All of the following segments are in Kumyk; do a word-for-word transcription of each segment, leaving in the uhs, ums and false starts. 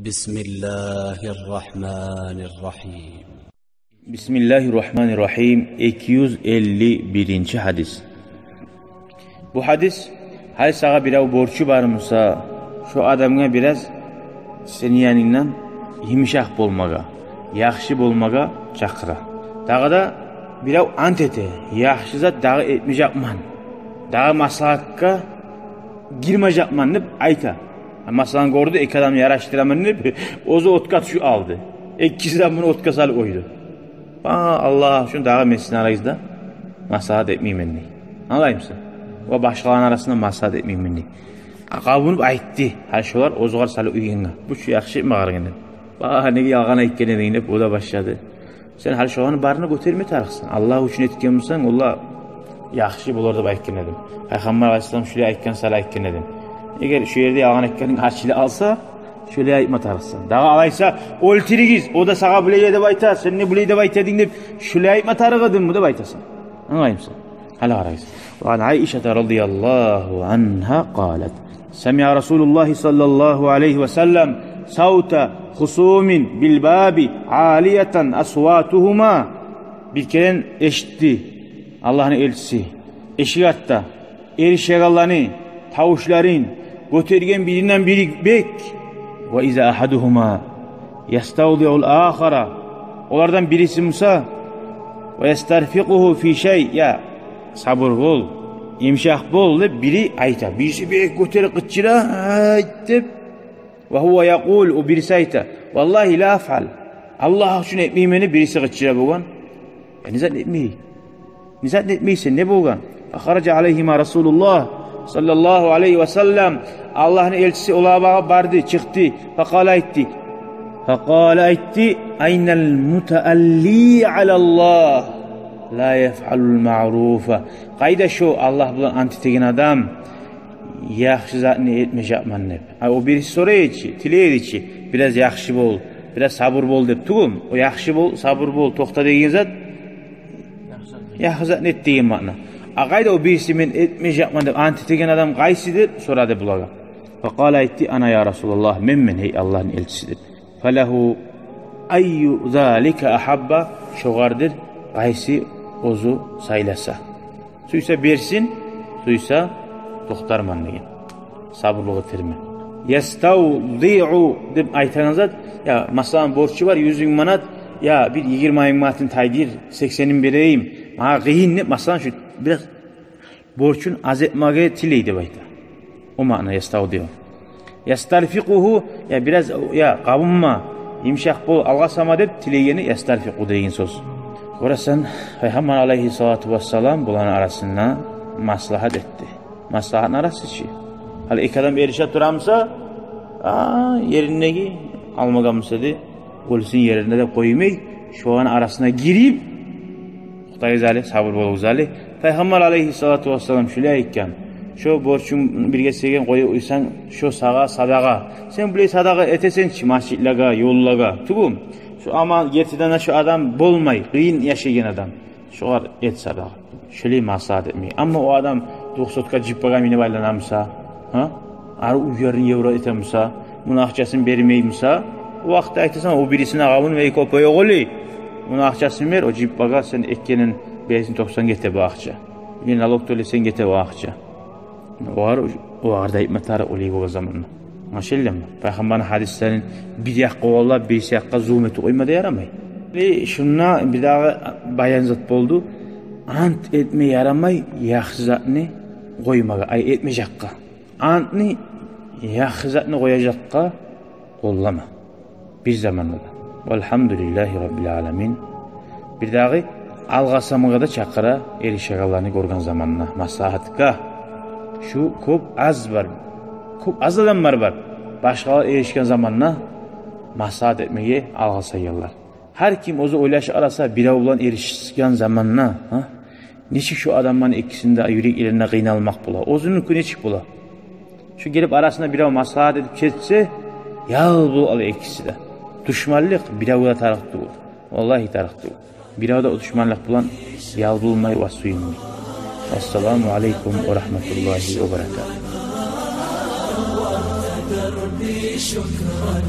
بسم الله الرحمن الرحيم. Бисмиллагьи ррагьмани ррагьим. Эки юз элли биринчи гьадис. Бу гьадис, гьали сагъа бирев борчу бар буса, шо адамгъа бираз сени янынгдан йымышакъ болмагъа, яхшы болмагъа чакъыра. Дагъы да бирев ант эте, яхшы зат дагъы этмежекмен, дагъы маслагьатгъа гирмежекмен деп айта. Масалан, гёрдю, эки адамны ярашдыраман деп, оьзю отгъа тюшюп алды. Экиси де муну отгъа салып къойду. Ба, Аллагь учун, дагъы мен сизин арагъызда маслагьат этмеймен дей. Англаймысан? Ва башгъаланы арасында маслагьат этмеймен дей. А, къабунуп айтды. Гьали шолар оьзюгер салып уьйгенге. Бу чу яхшы этме къарагъан деп. Ба, неге ялгъан айтгъан эдинг деп, о да башлады. Сен гьали шоланы барын да гётерме тарыкъсан. Аллагь учун этген бусанг, олай яхшы болар деп айтгъан эдим. Пайхаммар алайгьиссалам шулай айтгъан, сагъа айтгъан эдим. Эгер шу ерде ялгъан айтгъанынг ачыла къалса, шулай айтма тарыкъсан. Дагъы алайса, оьлтюрюгюз, о да сагъа булай деп айта, сен де булай деп айта эдинг деп, шулай айтма тарыкъ эдим деп айтасан. Англаймысан? Гьали къарайыкъ. وعن عائشة رضي الله عنها قالت: سمع رسول الله صلى الله عليه وسلم صوت خصوم بالباب عالية أصواتهما. Бир керен эшитди Аллагьны элчиси эшик артда эришегенлени тавушларын гётерген, биринден бири бек. وإذا أحدهما يستوضع الآخر. Олардан бириси буса, ويسترفقه في شيء, я сабур бол, йымышакъ бол деп бири айта. Бириси бек гётерип къычыра, айт деп. وهو يقول, о бириси айта: والله لا أفعل. Аллагь учун этмеймен деп бириси къычыра болгъан. Я, не зат этмей? Не зат этмейсен, не болгъан? فخرج عليهما رسول الله صلى الله عليه وسلم. Аллагьны элчиси олагъа багъып барды, чыкъды. فقال, айтды. فقال, айтды: أين المتألي على الله لا يفعل المعروف. Къайда шо Аллагь булан ант этеген адам, яхшы затны этмежекмен деп? А о бириси сорай эди чи, тилей эди чи: бираз яхшы бол, бираз сабур бол деп тюгюлмю? О яхшы бол, сабур бол, токъта деген зат яхшы затны эт деген маъна. А къайда о бириси, мен этмежекмен деп ант этеген адам къайсы деп сорады булагъа. فقال, айтды: أنا يا رسول الله, менмен, гьей Аллагьны элчиси деп. فله أي ذلك أحب, шогъардыр къайсы оьзю сайласа. Сюйсе берсин, сюйсе токътарман деген. Сабурлукъ этермен. يستوضع деп айтагъан зат, я, масалан, борчу бар юз минг манат, я, бир йигирма минг манатын тайдыр, сексенин берейим, магъа къыйын деп, масалан, шу бираз борчун аз этмеге тилей деп айта. О маъна يستوضع. يسترفقه, я, бираз, я, къабунма, йымышакъ бол, алгъасама деп тилегени يسترفق деген сёз. Гёресен, Пайхаммар алайгьиссалату вассалам буланы арасында маслагьат этди. Маслагьатны арасы чы, гьали эки адам эрише тура буса, а, ериндеги, алмагъан буса да, оьлсюн ерине деп къоймай, шоланы арасына гирип, токътагъыз гьали, сабур болугъуз гьали. Пайхаммар алайгьиссалату вассалам шулай айтгъан: шо борчунг бирге сизге къоюп къойсанг, шо сагъа садагъа. Сен булай садагъа этесен чи межитлеге, ёллагъа, тюгюлмю? Шо, амма гертиден де шо адам болмай, къыйын яшайгъан адам, шогъар эт садагъа. Шолай маслагьат этмей. Амма о адам двухсотка джиппагъа минип айлана буса, гьа? Ары уьйлерин евро эте буса, муну акъчасын бермей буса, о вакътиде айтасан: о бирисине къабун, эй кёпюк оьгюл, муну акъчасын бер, о джиппагъа сен эккенин бирисин токъсан гете бу акъча. Бир налог тёлесенг гете бу акъча. Огъар, огъар да айтма тарыкъ олай болгъан заманда. Машалла, Пайхаммарны гьадислерин бир якъгъа къоллап, бир якъгъа зулму этип къойма да ярамай. Э, шунда бирдагъы баян зат болду. Ант этме ярамай яхшы затны къоймагъа, ай, этмежекге. Антны яхшы затны къояжакъгъа къоллама. Бир заманда да. والحمد لله رب العالمين. Бирдагъы алгъасамагъа да чакъыра, эришегенлени гёрген заманда маслагьатгъа. Шу кёп аз бар. Кёп аз адамлар бар, башгъалар эришген заманда маслагьат этмеге алгъасайгъанлар. Гьар ким оьзю ойлашып къараса, бирев булан эришген заманда, гьа? Нечик шо адамланы экисинде юреклеринде къыйналмакъ бола, оьзюнюкю нечик бола? Шо гелип арасында бирев маслагьат этип чечсе, ял болуп къала экиси де. Душманлыкъ биревге де тарыкъ тюгюл. Валлагьи, тарыкъ тюгюл. Бирев де о душманлыкъ булан ял болмай ва сююнмей. Ассаламу алейкум ва рагьматуллагьи ва баракатугь. شكرا،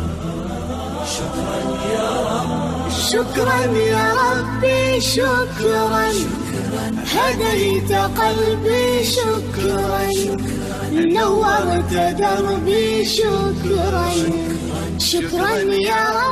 شكرا يا رب، شكرا يا ربي، شكرا. هديت قلبي، شكرا. نورت دربي، شكرا. شكرا يا رب.